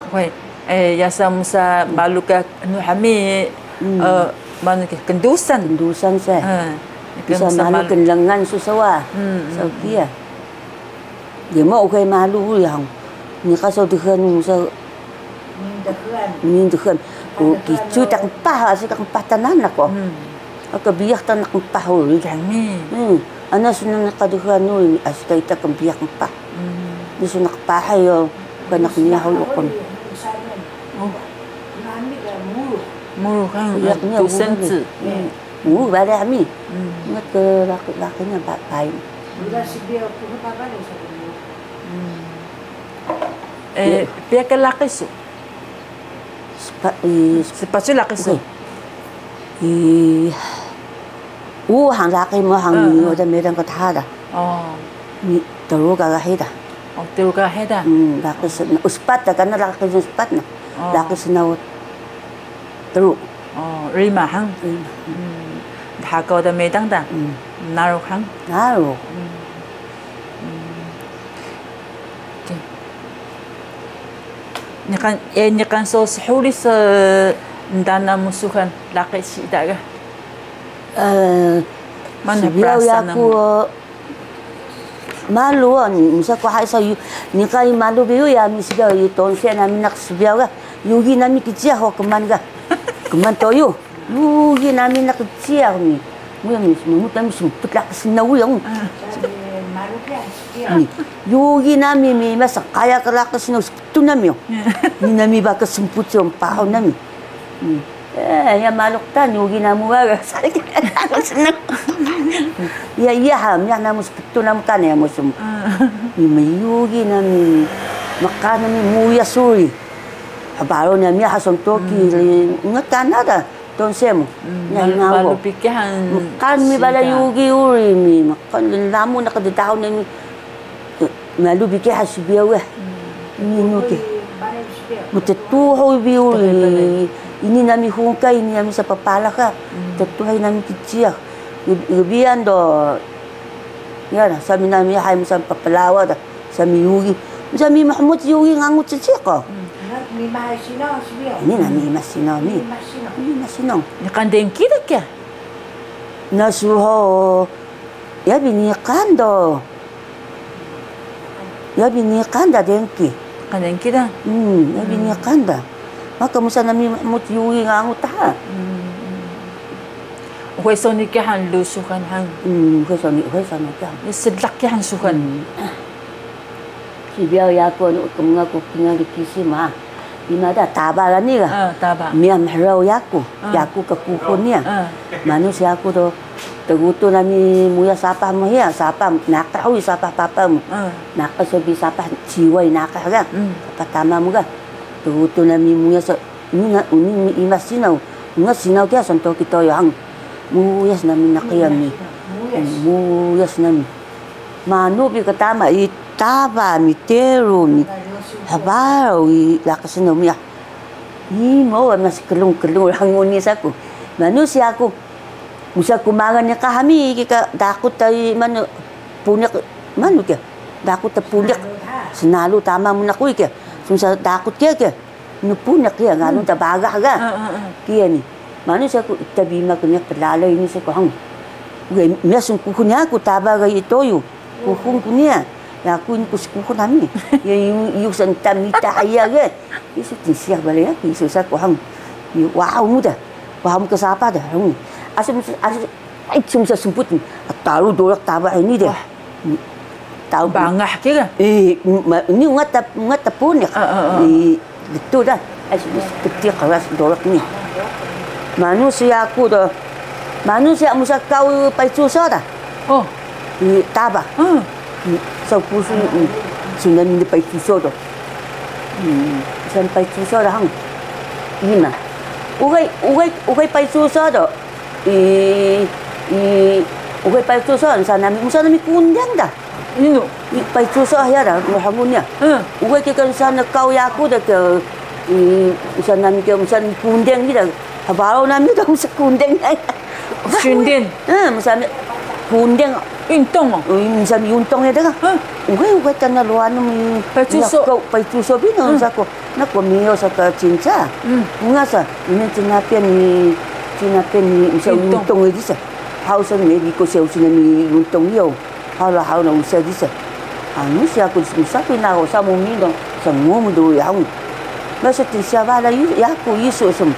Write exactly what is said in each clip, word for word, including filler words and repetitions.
Hoy, eh, yasa musa malu ka anu hami, eh, manu ke kendusan. Kendusan sa. Eh, musa malu malu. Kenlengan susawa. Hmm, hmm. Saw kiya. Dia mau ukai malu yang. Ni ka saw dhan musa. Ni dhan. Ni dhan. Ko kicu tak pah, asi tak pah tanan ko. Hmm. Aka biyak ta naq mpah uri. Kami. Hmm. Ana suna naq ka dhan uri, asi ka ita ka biyak mpah. Hmm. Ni suna naq pahay o, ka naq niya uri ukon. Oh. Muru kan, biyak niya uri. Hmm. Muru bale ami. Hmm. Ngat ke laki, laki niya ba, pahay. Hmm. Eh, piya ka laki su? Spa-, i, spa-, Sepacu laqi su. I, u han laqi mu han ni, wada meydang ka daha da. Oh. Ni, teru ka ga hida. Oh, teru ka hida. Hmm, laqi su, uspat da, kana laqi su uspat na. Oh. Laqi su na teru. Oh, rima han. Rima. Hmm. Daha ka wada meydang da. Hmm. Naruk han. Naruk. Hmm. Hmm. Oke. Niqan, eh, niqan so shulis, eh, ndaan musuhan laqi siida ga? Eh, manu sbiyaw yaku, malu, musa ku hay sa yu, niqan malu biyu ya mi sbiyaw yu tonse nami naq sbiyaw ga, yugi nami kiciya ho kman ga. Kman toyu. Yugi nami naq ciya mi. Muya mi, muta mi smput laqi snaw ya. Yugi nami mi masa qaya ka laqi snaw sputun nami. Ni nami baka smput so mpahu nami. Eh, ya malu ta yugi namu ga. Ya, iya ha, mi namu sputun namu kan ya musu. Ni mi yugi nami. Maka nami muya suri. Hbaro nami ha son toki. Ngat kana da. Tonse mu. Hmm, na malu, malu piki han. Mkan mi bala yugi uri mi, mkan lamu naq ddaun nami. Malu piki han sbiyaw eh. Hmm. Minu ke. Mttuhu bi uri. Ini nami hungka, ini nami sapapala ka. Hmm. Mttuhu nami kiciya. Gbiyan do. Ya, sami nami hay musa paplawa da. Sami yugi. Sami Mahmud yugi ngangu ciciq ko. Hmm. Ini nami ima sinaw ni. Ima sinaw. Ima sinaw. Niqan dengki da kiya? Nasu ho. Ya bi niqan do. Ya bi niqan da dengki. Niqan dengki da? Hmm, ya bi niqan da. Maka musa nami Mahmud yugi ngangu ta. Hmm, hmm. Uxe so ni kiya han lu suxan han. Hmm, uxe so ni, uxe so ni kiya han. Slaq kiya han suxan. Hmm. Sbiyaw yaku anu kmnga ku kingal kisi ma. Ima da taba ga ni ga. Ah, taba. Miyah mhraw yaku. Ah. Yaku ka kuxul niya. Ah. Manu si yaku do, tgutu nami muya sapah mu hiya, sapah naqah uri sapah papa mu. Ah. Naqah so bi sapah ciway naqah ga. Hmm. Sapah tama mu ga. Tgutu nami muya so Ini na, ini ima sinaw. Nga sinaw kiya son toki toyo han. Muyas nami naq kiya mi. Muyas nami. Manu bi ka tama i taba mi teru mi. Hbaraw i laqi sinaw mi ah. Imo wa mas klung klung hangun ni saku. Manu si yaku. Musa ku mangan ni ka hami ki ka daqut ta i manu puniq manu kiya. Daqut ta puniq. Snalu tama mu naq uy kiya. Musa daqut kiya kiya. Nupun na kiya, ngalun ta bagah ga. Ah, ah, ah. Kiya ni. Manu si yaku ita bima ku niya plalay ni si yaku han. Uga, miya sun kuxul niya ku taba ga i toyo. Kuxul ku niya. Yaku ini ku skuxul nami. Ya, iyu, iyu san ta mita haya ga. Isu tinsiya bale ya, isu si yaku han. Iyu, waha mu da. Waha mu ka sapah da. Han. Asu, asu, Ay, cuma sa semput ni. Taru dolok taba ini de. Wah. Taru. Bangah ke ga? Eh, ma-, ini ungat tap-, ungat tapun ya. Ah, ah, ah. Di, itu dah. Ay, kecil keras dolok ni. Manu si yaku do. Manu si yaku musa kau pai cuso dah. Oh. Di taba. Ah. Sa kusu, mm, sunan ni pai cuso do. Mm, sunan pai cuso dah hang. Ima. Ugai, ugai, ugai pai cuso do. I, i, uxe pai cuso, musa nami, musa nami kundeng da. Inu? I, pai cuso hiya da, muhamun ya. Hmm. Uxe ke kan musa na kau yaku da ke, i, musa nami ke, musa nami kundeng da. Hbaraw nami da musa kundeng. Kundeng? Hmm, musa nami kundeng. Yuntong o? Msa mi yuntong ya daga. Uxe, uxe tana luanu mi. Paicuso. Paicuso bi no sa ko. Nako miyo sa ka cinca. Nga sa, ini cinapian ni, cinapian ni msa yuntong ya disa. Hau sa mi biko sa usina mi yuntong iyo. Hau la hau na usa disa. Anu si aku disa msa pi naro sa mo mino. Sa ngomu do ya hau. Nga sa ti siya bala yaku isu sum.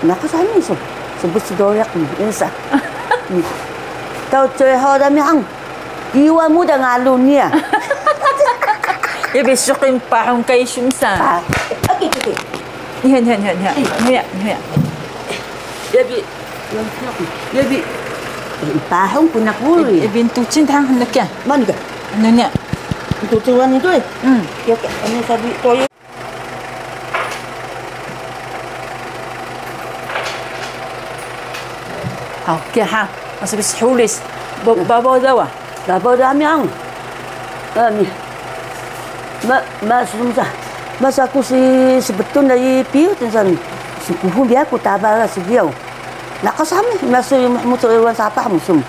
Nako sa mi sum. Sebut si doyak mi. Insa. Tau coy ho da mi hang. Iwa mu da ngalu niya. Ya bi suqin pahung kay sumsa. Oke, oke. Niya, niya, niya, niya. Niya, niya. Ya bi. Ya bi. Pahung ku nak uri. Ya bi tucin tang hanu kya. Man ka? Hanu niya. Tucin wan itu eh. Hmm. Ya, ya. Anu sabi toyo. Haw, kiya ha, masa bi shulis. Babaw dawa. Babaw da ami ang. Ami. Ma, ma sumsa. Masa ku si sebetun dari piu tensan. Sekuhun biaku taba si biau. Naka sami, masu mutu ruwan sapah musum.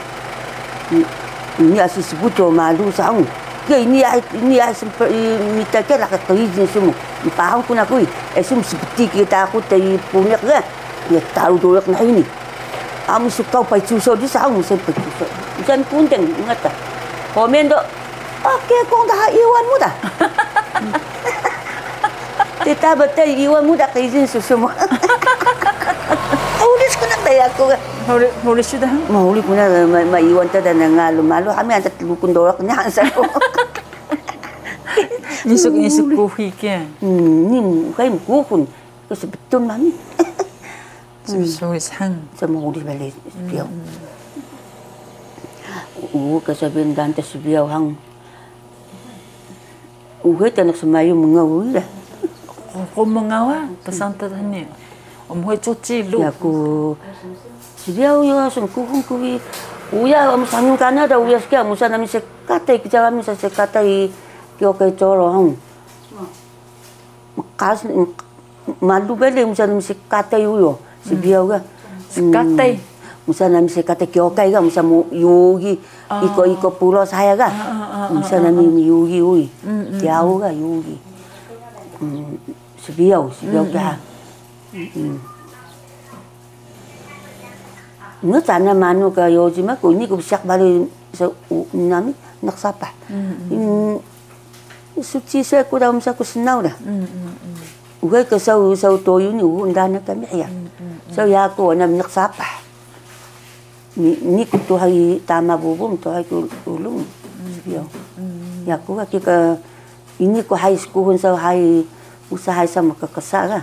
Ini asi sebuto malu sang. Ke ini ai, ini ai sempe mita ke laka krijin sumu. Pahang kuna kui. Esum seperti kita aku tei punek ke. Ya tahu dolak na ini. Amu sukau pai cuso di sang sen pai cuso. Sen kunteng ngata. Komen do. Oke, kong daha iwan mu da. Tita bete iwan mu da krijin susu mu. Ulis ku nak daya aku. Ulis sudah. Ma ulis ku nak ma iwan ta dan ngalu malu kami anta telukun dorak nya sa ko. Nisuk nisuk kuhi ke. Hmm, ni kai kuhun. Ke sebetul mami. Sbsuwis hang. Smuwis bale sbiyaw. Uka sabi ndaan ta sbiyaw hang. Uxe ta naq smayu mngaw ida. Qo mngawa psaan ta hini. Mhuway cuci lu. Yaku sbiyaw ya sngkuxun ku bi. Uya msangin kana da uya skiya musa nami sekatay kjara misa sekatay kiyo kay coro hang. Mqas malu bale musa nami sekatay uyo sbiyaw ga. Sekatay. Musa nami sekatay kyokay ga musa mu yugi iko iko pulo saya ga. Musa nami yugi uyi. Kiyaw ga yugi. Sbiyaw sbiyaw ga. Ngi cana manu ka yoji ma ku ini ku bsiyaq bale nami naq sapah. Suci sa ku da msa ku snaw da. Uxe ka saw saw toyu ni uxu ndaan kami hiya. Saw yaku wana mniq sapah. Ni ku tuhay tama bubu mtuhay ku ulung. Yaku ga kika ini ku hay skuxun saw hay usa hay sa mkksa ga.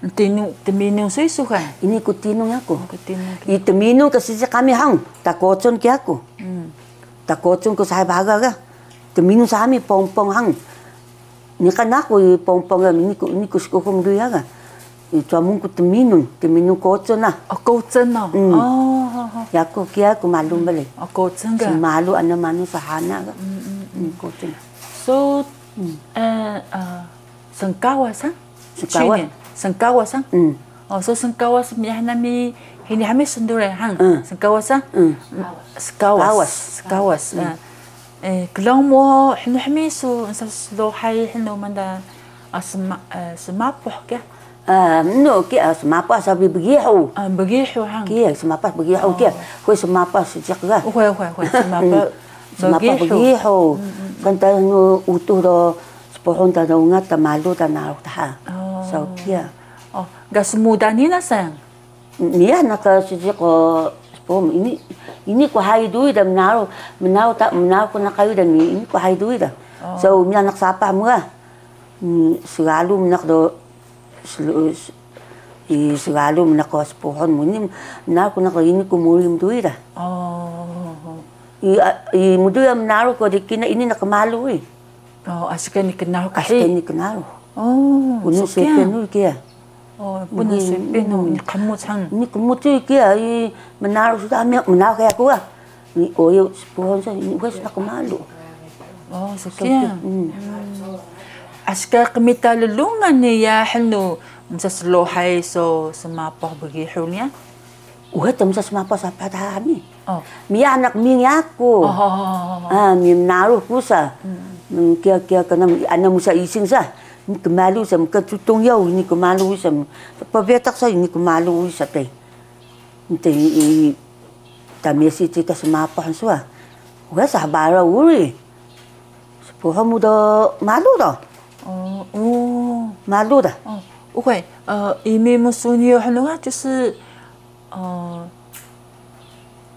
Tminun, tminun so isu ka? Ini ku tminun yaku. I tminun ka sisi kami hang, ta kocon ki yaku. Ta kocon ku sahay baga ga. Tminun sami pongpong hang. Niqan aku i pongpong ga ini ku, ini ku skuxun dui ga. I cwamung ku tminun, tminun kocon na. O kocon na. Yaku kiya ku malu bale. O kocon ga. Smalu ana manu sahana ga. Kocon. So, sngkawas ha? Sngkawas. Sngkawas ha? O so sngkawas miyah nami hini hami sndure hang. Sngkawas ha? Sngkawas. Sngkawas. Klong mu hnu hami su nsa slohay hnu manda smapuh kiya. Mnu kiya smapuh sabi bgihu. Bgihu hang. Kiya smapuh bgihu kiya. Huwe smapuh sediq ga. Huwe huwe huwe smapuh. Smapuh bgihu. Kan ta hnu utuh do Spuhun ta do ungat ta malu ta narux ta ha. Saw kiya. Ga smuda ni na sayang? Niya naq sediq spuhun ini, ini ku hay dui da mnaru, mnaru ta, mnaru ku naq kayu da ni, ini ku hay dui da. Saw niya naq sapah mu ga. Sgalu mnaq do Slu-, s-, i sgalu mnaq ka spuhun mu ni, mnaru ku naq ini ku muri mdui da. I, i mdui mnaru ku di kina ini naq malu i. Asi ka ini knarux ka hi. Asi ka ini knarux. Punu sepen u kiya. Punu sepen u ini qmut hang. Ini qmut u kiya, i mnaru suda, mnaru ka yaku ga. Ni oyo spuhun sa ini uxe naq malu. Saw kiya. Asi ka qmita lnglungan ni ya hnu msa slohay saw smapuh bgihur niya. Uxe tmsa smapuh sapah daha mi. Oh. Miyah naq mi yaku. Oh, oh, oh, oh. Ah, mi mnarux ku sa. Mm. Mm, kiya, kiya kana mi, ana musa ising sa. Mi kmalu sa, mka cutung yaw, ini kmalu sa. Pbetaq sa, ini kmalu sa te. Nte i, i, ta mesi cika smapuh han suwa. Uxe sa hbaraw uri. Spuh mu do malu do. Oh, oh. Malu da. 哦，误会，呃，移民 mu suniyo hnu ga 就是，呃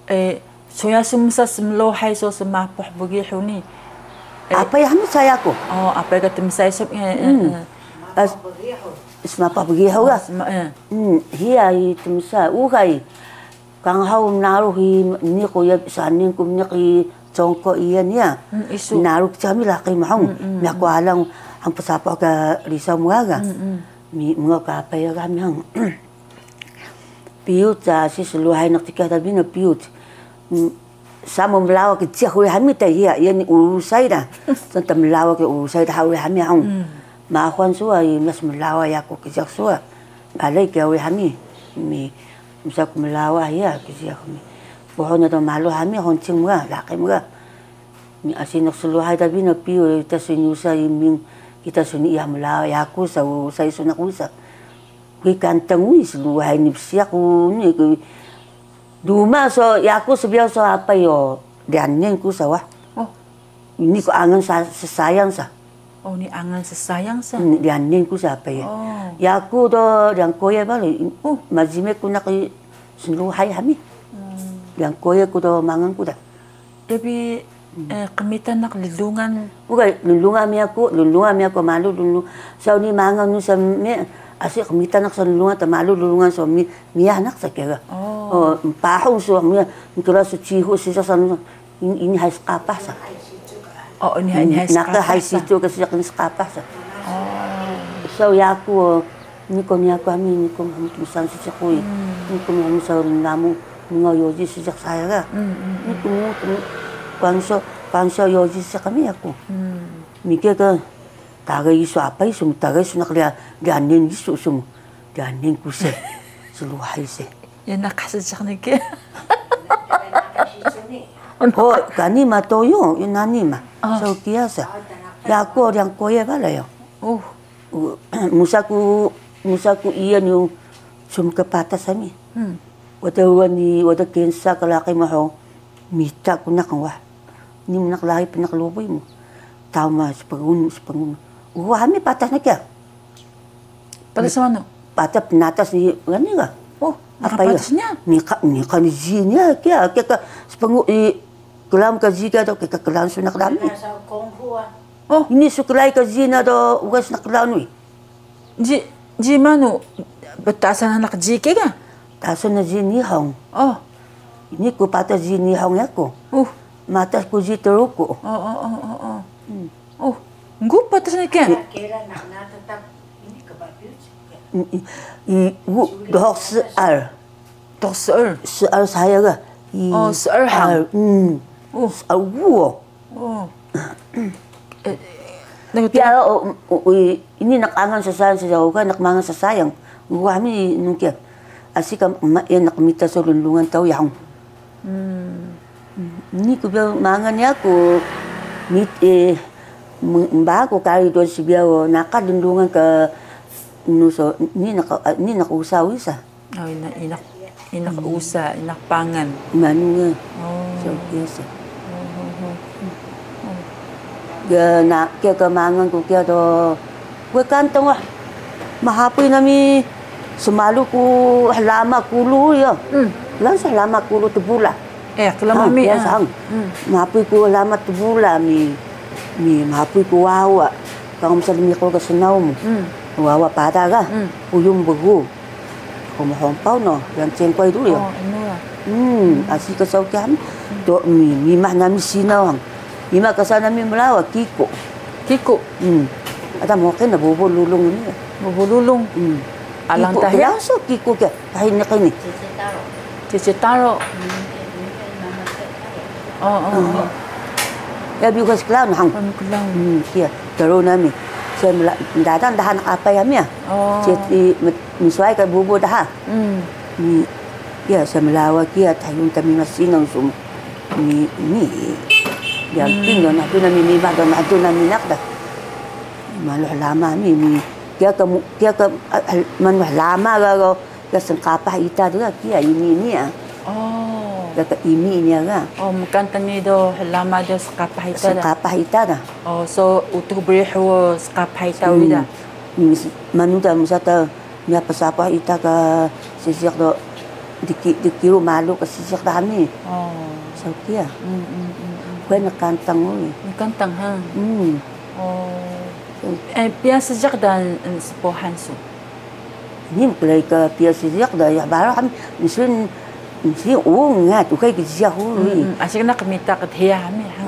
，eh, soya smsa smluhay so smapuh bgihur ni. Eh. Apay hami saya ku. Oh, apay ka tmsay so, eh, eh, Hmm. eh. As-, smapuh bgihur ga. Oh, sma-, eh. Hmm, hiya i tmsa, uxay. Kanghaw mnarux i mniq ku ya, saning ku mniq i congko iyan ya. Mm, isu. Mnarux cami laqi mahung. Mm, mm, Myaku mm. Alang hang psapuh ka risaw mu gaga. Mm, mm. Mi, mnga ka apay ya kami hang. Piyut sa si sluhay naq cika ta bi na piyut. Mm, sa mu mlawa ka jiyax uri hami ta hiya, iya ni urusay da. Sa ta mlawa ka urusay da ha uri hami hang. Mm. Mahun suwa i mas mlawa yaku ka jiyax suwa. Balay ka uri hami. Mi Msa ku mlawa hiya, kisiya kami. Puhun na do malu hami, honcing mga, laqi mga. Ni asi naq sluhay ta bi na piyu, ita suni usa iming, ita suni iya mlawa, yaku sa, usa isu naq usa. Kui kantang ui sluhay ni bsiya ku ni, kui. Duma so, yaku sbiyaw so apay o, dyanin ku sa wah. Oh. Ini ku angan sa, sesayang sa. Oh, ini angan sesayang sa. Hmm, dyanin ku sa apay ya. Oh. Yaku do dyang koye balo. Oh. Majime ku naq i sluhay hami. Hmm. Dyang koye ku do mangan ku da. Tapi, Hmm. eh, qmita naq lnlungan. Uka, lnlungan mi yaku, lnlungan mi yaku malu lnlungan. Saw ni mangan nu sa mi, asi qmita naq sa lnlungan ta malu lnlungan so mi, miyah naq sa kega. Oh. Oh, mpahung so mi, mkela so cihu sisa sa lnlungan. Ini, ini hay sqapah sa. Oh, ini hay, ini hay sqapah sa. Naka hay situ ka sijak ini sqapah sa. Oh. So yaku, niko ni yaku ami, niko ami tusan sijak kui. Hmm. Niko ami saw rin namu, ninga yoji sijak saya ga. Hmm, hmm, hmm. Niko mu, mu, panso, panso yoji sijak kami yaku. Hmm. Mike ka, taga isu apay isu, taga isu naq dyanin isu isu. Dyanin ku se, sluhay se. Ya, naqah sijak ni ke. Ho, kani ma toyo, ya nani ma. Oh. So kiya sa. Yaku o dyang koye bala yo. Oh. U-, musa ku, musa ku iya ni u sum ka patas ami. Hmm. Wada wani, wada kensa ka laqi maho. Mita ku naq wah. Ni mnaq lahi pnaq lubuy mu. Tama spngun, spngun. Wah, ami patas na kiya. Patas manu? Patas pnatas ni, gani ga? Oh, apay ga? Patas niya? Ni ka, ni ka ni ji niya, kiya, kiya ka spngun i, klaun ka ji ka do, kiya ka klaun su naq dami. Oh. Ini su klai ka ji na do, ugas naq klaun wi. Ji, ji manu, ptasan naq ji ke ga? Ptasan na ji Nihong. Oh. Ini ku patas ji Nihong yaku. Uh. Matas ku ji Truku. Oh, oh, oh, oh, oh. Hmm. Oh, ngu patas ni ke? Kira nak na tetap ini ke bagus. I, i, i, wu, dohok sear. Dohok sear? Sear saya ga. I, oh, sear hang. Ar, hmm. Oh. Sear wu. Oh. Eh, nang ya, tu- o, o, i, ini naq angan sasayang, sasayang, naq mangan sasayang. Wah, mi nung kiya. Asi ka ma, ya, naq mita so lnlungan tau ya hang. Hmm. Ini ku biya mangan yaku. Mit, eh, m-, mba ku kari do sbiyaw, naka lnlungan ka nu so, ini naq, ini naq usa usa. Oh, ini naq, ini naq usa, ini naq pangan. Manu nga. Oh. So, kiya sa. Oh, oh, oh. Oh. Ga na, kiya ka mangan ku kiya do. Gue kantang wah. Mahapuy nami smalu ku hlama kulu ya. Hmm. Langsung hlama kulu tbula. Eh, klama mi, kiya ah. Sang. Hmm. Mahapuy ku hlama tbula mi. Mi mahapuy ku wawa. Kang msa lmiqu ka snaw mu. Hmm. Wawa pada ga. Hmm. Uyum begu. Ko mhompaw no, yan cengkway duri ya. Oh, inu ya. Hmm, asi ka saw kiya mi. Do mi, mimah nami sinaw hang. Mimah ka sa nami mlawa, kiko. Kiko? Hmm. Ada moqin na bubu lulung ini ya. Bubu lulung. Hmm. Alang kiko, tahi? Kiya so kiko kiya. Tahi ni kini. Cece taro. Cece taro. Oh, oh, oh. Ya, bi ugas klaun hang. Klaun. Hmm, kiya. Taro nami. Saya mla-, mdadang daha naq apay ami ya. Oh. Cece, met-, Mswai ka bubu daha. Hmm. Ni, Kiya sa mlawa kiya, thiyun ta mi masinang su mi, mi. Diya kin do na tu nami mi ba do na tu nami nak da. Manuh hlama mi, mi. Kiya ka mu-, kiya ka, ah, hel-, manuh hlama ga, ga, ga sngkapah ita do ga, kiya ini ini ah. Oh. Kiya ka ini ini ga. Oh, mkan tani do hlama do sngkapah ita da. Sngkapah ita da. Oh, so Utux Brih o sngkapah ita uida. Hmm. Mis-, manu da musa ta Miyah psapah ita ka sediq do dki, dkiru malu ka sediq dami. Oh. Saw kiya. Mm, mm, mm, mm. Kuwe na kantang uri. Kantang ha. Mm. Oh. Eh, piya sediq da, mm, spuhan su? Ini mklai ka piya sediq da ya bara kami nsin, nsin ungat ukai ka sediq uri. Mm, mm. Asi na qmita ka dhiya kami ha.